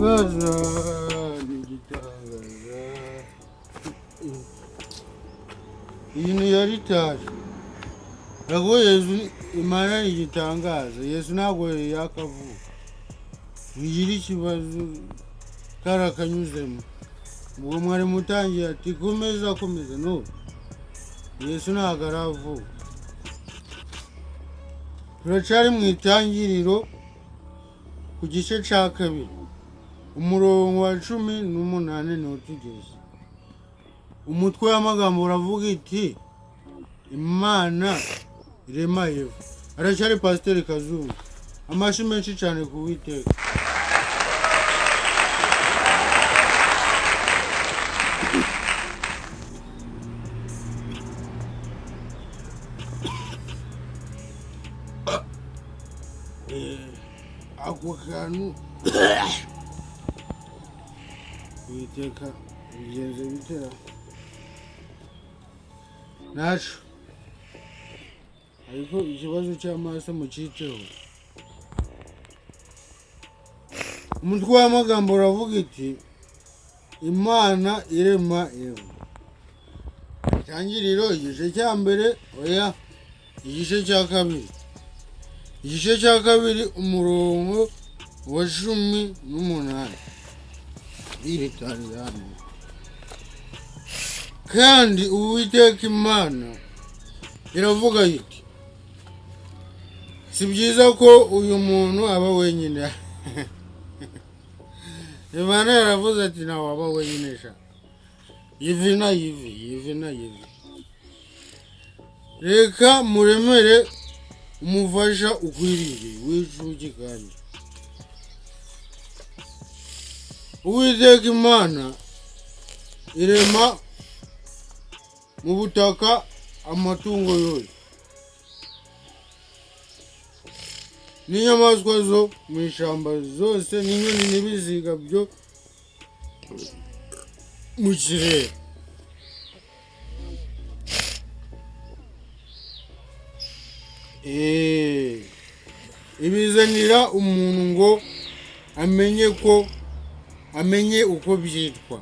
Igitangaza, ni igitangaza. Iyi ni iya ritari. Ntabwo Yesu, Imana ni igitangaza. Yesu ntabwo yakavuka. Wigira ikibazo karakanyuzemo. Ubwo mwari mutangiye ati komeza komeza no. Yesu ntabwo aravuka. Turacyari mu itangiriro ku gice cya kabiri, umurongo wa 18 niwo tugeze. Umutwe w'amagambo uravuga iti Imana irema Eva. Aracyari Pasiteri Kazungu. Amashyi menshi cyane ku Uwiteka. Ako kantu Uwiteka bigenze bitera naco, ariko ikibazo cy'amaso mucyiteho. Umutwe w'amagambo uravuga iti Imana irema Eva. Itangiriro igice cya mbere, oya, igice cya kabiri. Igice cya kabiri umurongo wa 18. Iri kandi Uwiteka Imana iravuga iti si byiza ko uyu muntu aba wenyine. Imana yaravuze ati ntawe aba wenyine sha. Yivi na yivi, yivi na yivi. Reka muremere umufasha ukwiriye w'inshuti. Kandi Uwiteka Imana irema mu butaka amatungo yose n'inyamaswa zo mu ishyamba zose n'inyoni n'ibiziga byo mu kirere. Ibizanira umuntu ngo amenye ko amenye uko byitwa.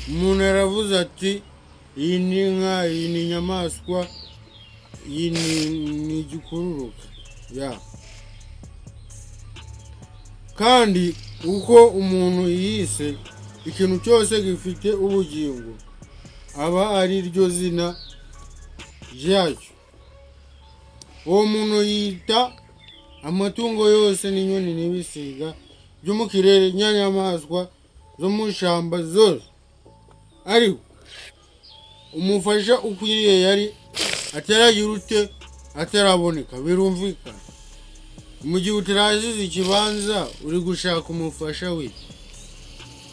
Umuntu yaravuze ati iyi ni inka, iyi ni inyamaswa, iyi ni igikururuka ya. Kandi uko umuntu yise ikintu cyose gifite ubugingo aba ari ryo zina ryacyo. Uwo muntu yita amatungo yose n'inyoni n'ibisiga byo mu kirere n'inyamaswa zo mu ishyamba zose. Ariko umufasha ukwiriye yari ataragira ute, ataraboneka. Birumvikana mu gihe utarazize ikibanza uri gushaka umufasha we,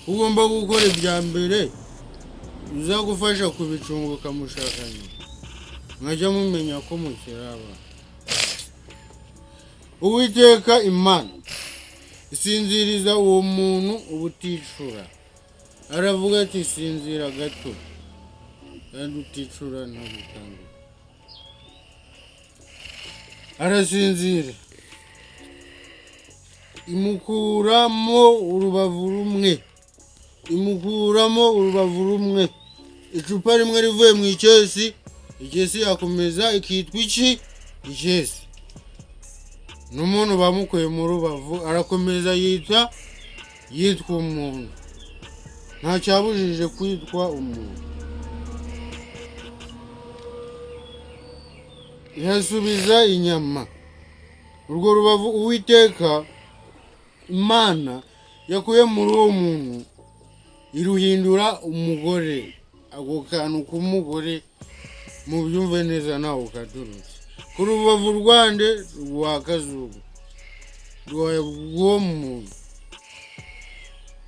ugomba gukora ibya mbere uzagufasha kubicunga ukamushaka nyuma, mwajya mumenya ko mukiraba. Uwiteka Imana isinziriza uwo muntu ubuticura. Aravuga ati sinzira gato, kandi uticura ntagukanguka. Arasinzira, imukuramo urubavu rumwe, imukuramo urubavu rumwe. Icupa rimwe rivuye mu ikesi, ikesi yakomeza ikitwa iki? Ikesi. N'umuntu bamukuye mu rubavu arakomeza yitwa umuntu. Nta cyabujije kwitwa umuntu. Ihasubiza inyama. Urwo rubavu Uwiteka Imana yakuye muri uwo muntu iruhindura umugore. Ako kantu k'umugore mubyumve neza, ntawe katurutse ku rubavu rwande rwa Kazungu rw'uwo muntu.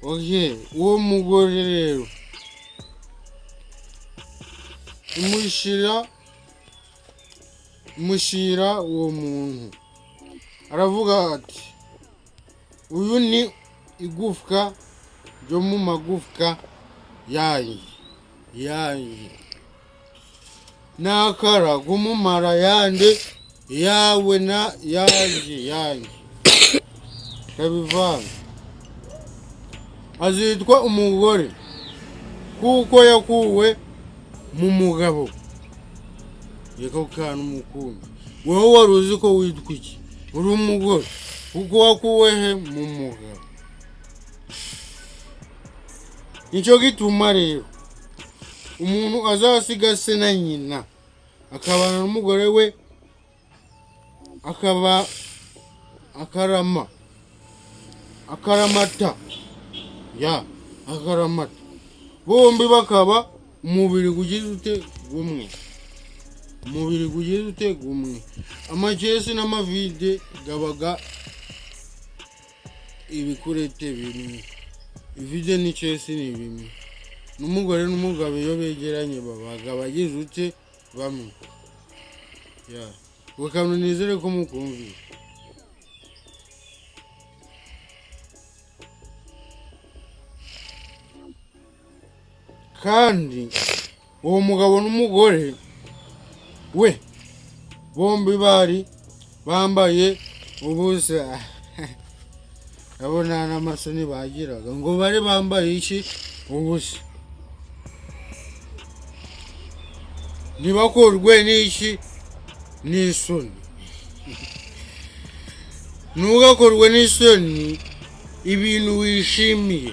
Okay, uwo mugore rero imushyira uwo muntu, aravuga ati uyu ni igufwa ryo mu magufwa yanjye yanjye, n'akara k'umumara yande yawe na yanjye yanjye. Kabivanga. Azitwa umugore kuko yakuwe mu mugabo. Reka ako kantu mukumva. Wowe wari uzi ko witwa iki? Uri umugore kuko wakuwe he? Mu mugabo. Nicyo gituma rero umuntu azasiga se na nyina akabana n'umugore we, akaba akarama, akaramata, ya akaramata, bombi bakaba umubiri gugize ute? Gumwe. Umubiri gugize ute? Gumwe. Amakesi n'amavide gabaga ibikurete bimwe. Ivide n'ikesi ni bimwe. N'umugore n'umugabo iyo begeranye babaga bagize ute? Bamwe. Ya bakantu nizere ko mukumvira. Kandi uwo mugabo n'umugore we bombi bari bambaye ubusa. Abo nta n'amasoni bagiraga, ngo bari bambaye iki? Ubusa. Ntibakorwe n'iki? N'isoni. Ntugakorwe n'isoni ibintu wishimiye.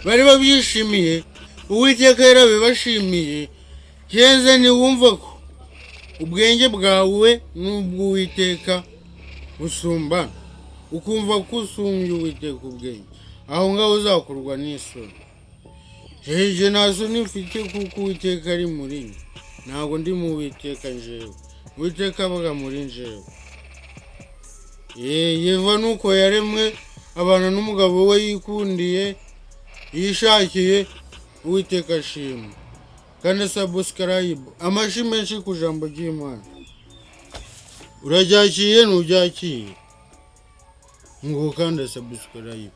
Bari babyishimiye, Uwiteka yarabibashimiye. Kenze ntiwumva ko ubwenge bwawe n'ubw'Uwiteka busumbana, ukumva ko usumbye Uwiteka ubwenge, aho ngaho uzakorwa n'isoni. Heje nta soni mfite kuko Uwiteka ari muri njye. Ntabwo ndi mu Uwiteka njyewe, Uwiteka abaga muri njyewe. Yeva nuko yaremwe abana n'umugabo we yikundiye, yishakiye. Uwiteka ashimwe. Kandi subscribe, amashi menshi ku jambo ry'Imana. Urajyakiye? Ntujyakiye ngo kandi subscribe.